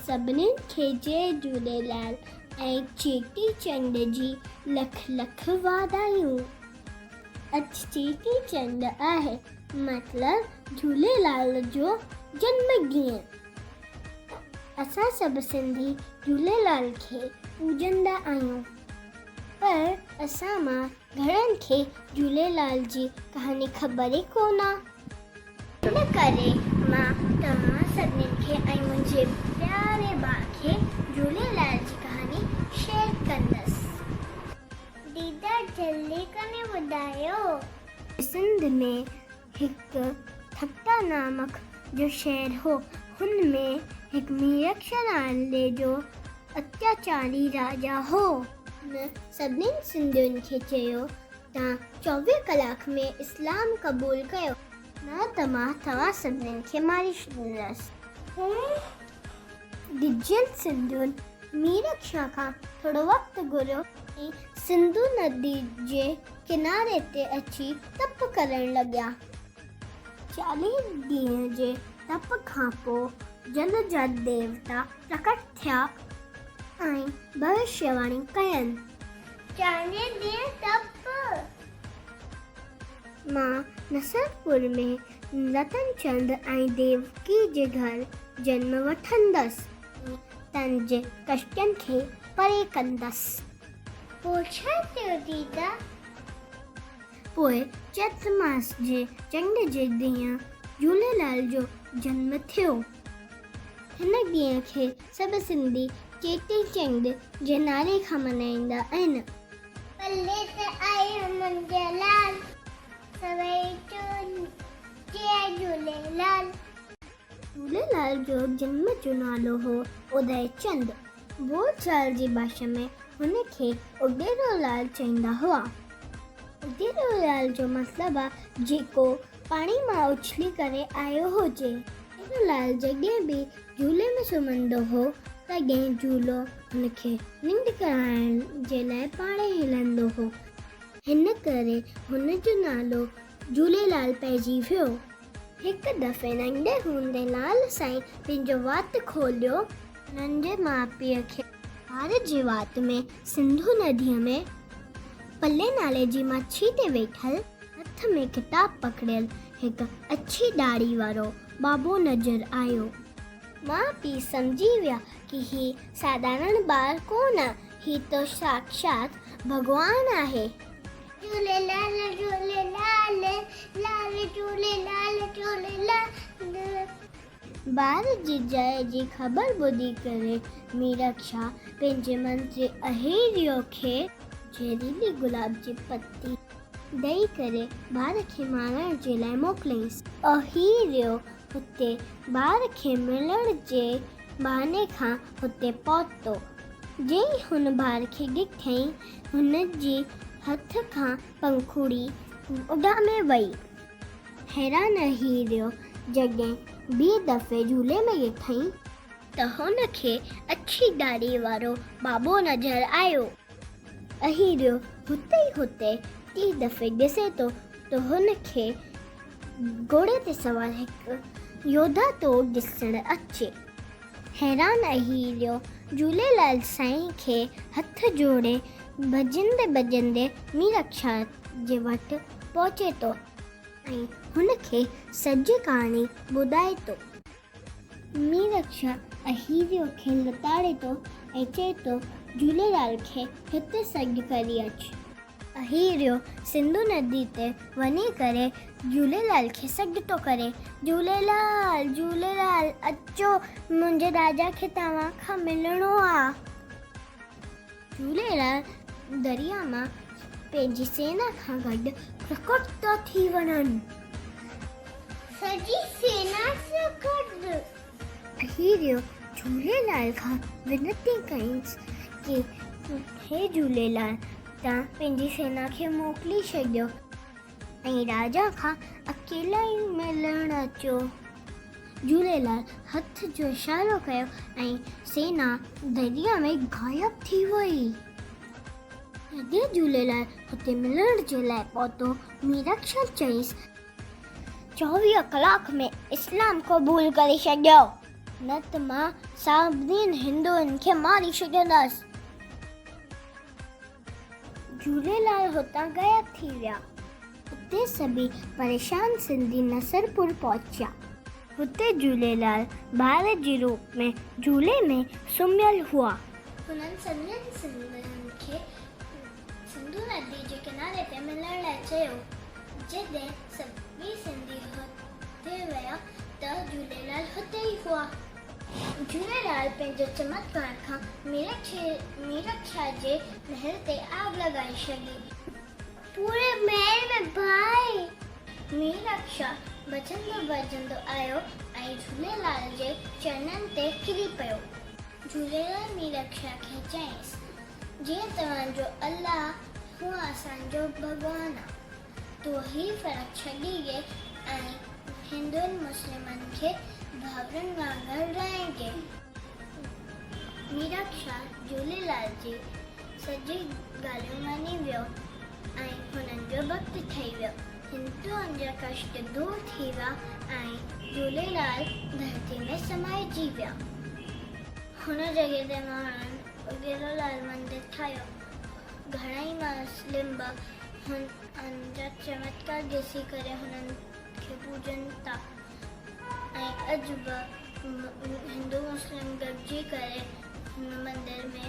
سڀنين کي جئي جهوليلال ۽ چيٽي چنڊ جي لک لک واڌايون. اڄ چيٽي چنڊ آهي مطلب جهوليلال جو جنم ڏينهن. اسان سڀ سنڌي جهوليلال کي پوڄندا آهيون پر اسان مان گهڻن کي جهوليلال جي ڪهاڻي خبر ئي ڪونه. ان ڪري مان توهان سڀني کي ۽ منهنجي پياري ڀاء کي جهوليلال جي ڪهاڻي شيئر ڪندس. ديدا جلدي ڪري ٻڌايو. سنڌ ۾ هڪ ٺٽا نامڪ جو شهر هو. هن ۾ هڪ ميرڪ نالي جو اتياچاري راجا هو. هن سڀني سنڌين کي چيو تان 24 ڪلاڪ ۾ اسلام قبول ڪيو. نه ته مان توهان سڀني کي ماري ڇڏيندس. ڊڄيل سنڌين ميرڪ شاهه کان ٿورو وقت گهريو ۽ سنڌو ندي جي ڪناري تي اچي تپ ڪرڻ لڳيا. 40 ڏينهن جي تپ کان پوء جل جا ديوتا پرڪٽ ٿيا ۽ ڀوشيواڻي ڪين. 40 ڏينهن تپ. مان نصرپور ۾ رتن چند ۽ ديوڪي جي گهر جنم وٺندس. ۽ تن جي ڪشٽن کي پري ڪندس. پوء ڇا ٿيو ديدا؟ پوء چيت ماس جي چنڊ جي ڏينهن جهوليلال جو جنم ٿيو. هن ڏينهن کي سڀ سنڌي چيٽي چنڊ جي نالي کان ملهائيندا آهن. پلي ته آيو منهنجو لال، سڀئي چون جئي جهوليلال. جهوليلال جو جنم جو نالو هو ادي چند. ٻول چال جي ڀاشا ۾ هن کي اڏيرو لال چئيندا هئا. اڏيرو لال جو مطلب آ جيڪو پاڻي مان اڇلي ڪري آيو هجي. اڏيرو لال جڏهن به جهولي ۾ سمهندو هو تڏهن جهولو هن کي ننڊ ڪرائڻ جي لاء پاڻهي هلندو هو. هن ڪري هن جو نالو جهوليلال پئجي ويو. هڪ دفعي ننڍي هوندي لال سائين پنهنجو وات کوليو. هنن جي ماء پيء کي ٻار جي وات ۾ سنڌو نديء ۾ پلي نالي جي مڇي تي ويٺل هٿ ۾ ڪتاب پڪڙيل هڪ اڇي ڏاڙهي وارو بابو نظر آيو. ماء پيء سمجهي ويا ڪي هي ساڌارڻ ٻار ڪونه، هي ته ساکشات ڀڳوان آهي. جهوليلال جهوليلال لال جهوليلال جهوليلال. ٻار جي ڄائي جي خبر ٻڌي ڪري ميرڪ شاهه پنهنجي منتري اهيريو کي زهريلي گلاب جي پتي ڏئي ڪري ٻار کي مارڻ جي لاء موڪليائينس. اهيريو هتي ٻار کي ملڻ جي بهاني کان هتي پهتو. جئين ئي هن ٻار کي ڏٺائين، هن جي هٿ کان پنکوڙي اڏامي وئي. حيران اهيريو جڏهن ٻئي دفعي جهولي ۾ ڏٺائين، ته هن کي اڇي ڏاڙهي وارو بابو نظر آيو. اهيريو هتي ئي هتي ٽين دفعي ڏسي ٿو ته هن کي گهوڙي تي سوار هڪ يوڌا ٿو ڏسڻ اچي. حيران اهيريو جهوليلال سائين کي هٿ جوڙي ڀڄندي ڀڄندي ميرڪشاهه جي وٽ پهچي ٿو ۽ هن کي سڄي ڪهاڻي ٻڌائي ٿو. ميرڪشا اهيريو کي لتاڙي ٿو ۽ چئي ٿو، جهوليلال کي هتي سڏ ڪري اچ. اهيريو سنڌو ندي تي وڃي ڪري جهوليلال کي سڏ ٿو ڪري، جهوليلال، جهوليلال، اچو، منهنجي راجا کي توهان کان ملڻو آ. جهوليلال درياء مان پنهنجي سينا کان گڏ پرڪٽ ٿا ٿي وڃن. سڄي سينا سان گڏ. اهيريو جهوليلال کان ونتي ڪيائينس ڪي هي جهوليلال توهان پنهنجي سينا کي موڪلي ڇڏيو ۽ راجا کان اڪيلائي ملڻ اچو. جهوليلال هٿ جو اشارو ڪيو ۽ سينا درياء ۾ غائب ٿي وئي. جڏهن جهوليلال هتي ملڻ جي لاء پهتو، ميرڪشل چيس، 24 ڪلاڪ ۾ اسلام قبول ڪري ڇڏيو. نه ته مان سڀني هندن کي ماري ڇڏيندس. جهوليلال هتان غائب ٿي ويا. اتي سڀئي پريشان سنڌي نصرپور پهچيا. هتي جهوليلال ٻار جي روپ ۾ جهولي ۾ سمهيل هئا. هنن سڀني سنڌين کي سنڌو ندي جي ڪناري تي ملڻ لاء چيو. جڏهن سڀئي سنڌي هتي ويا ته جهوليلال هتي ئي هئا. جهوليلال پنهنجي چمتڪار کان ميرڪ شاهه جي محل تي آگ لڳائي ڇڏي. پوري محل ۾ باهه. ميرڪ شاهه ڀڄندو ڀڄندو آيو ۽ جهوليلال جي چرنن تي ڪري پيو. جهوليلال ميرڪ شاهه کي چيائينس، جيئن توهان جو الله هونئن اسان جو ڀڳوان آ. تون هي فرق ڇڏي ڏي ۽ هندن مسلمن کي ڀائرن وانگر رهڻ ڏي. ميرڪ شاهه جهوليلال جي سڄي ڳالهيون مڃي ويو ۽ هنن جو ڀڳت ٺهي ويو. هندن جا ڪشٽ دور ٿي ويا ۽ جهوليلال ڌرتي ۾ سمائجي ويا. هن جڳهه تي ماڻهن اگيرو لال مندر ٺاهيو. گهڻائي مسلم به هن جا چمتڪار ڏسي ڪري هنن کي پوڄن ٿا ۽ اڄ به هندو مسلم گڏجي ڪري هن مندر ۾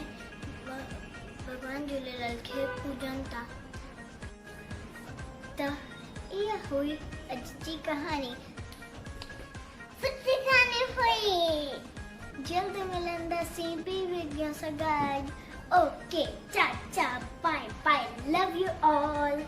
ڀڳوان جهوليلال کي پوڄن ٿا. ته اها هئي اڄ جي ڪهاڻي. سٺي ڪهاڻي هئي. جلد ملنداسين ٻي وڊيو سان گڏ. اوڪي چاچا باء باء لو يو آل.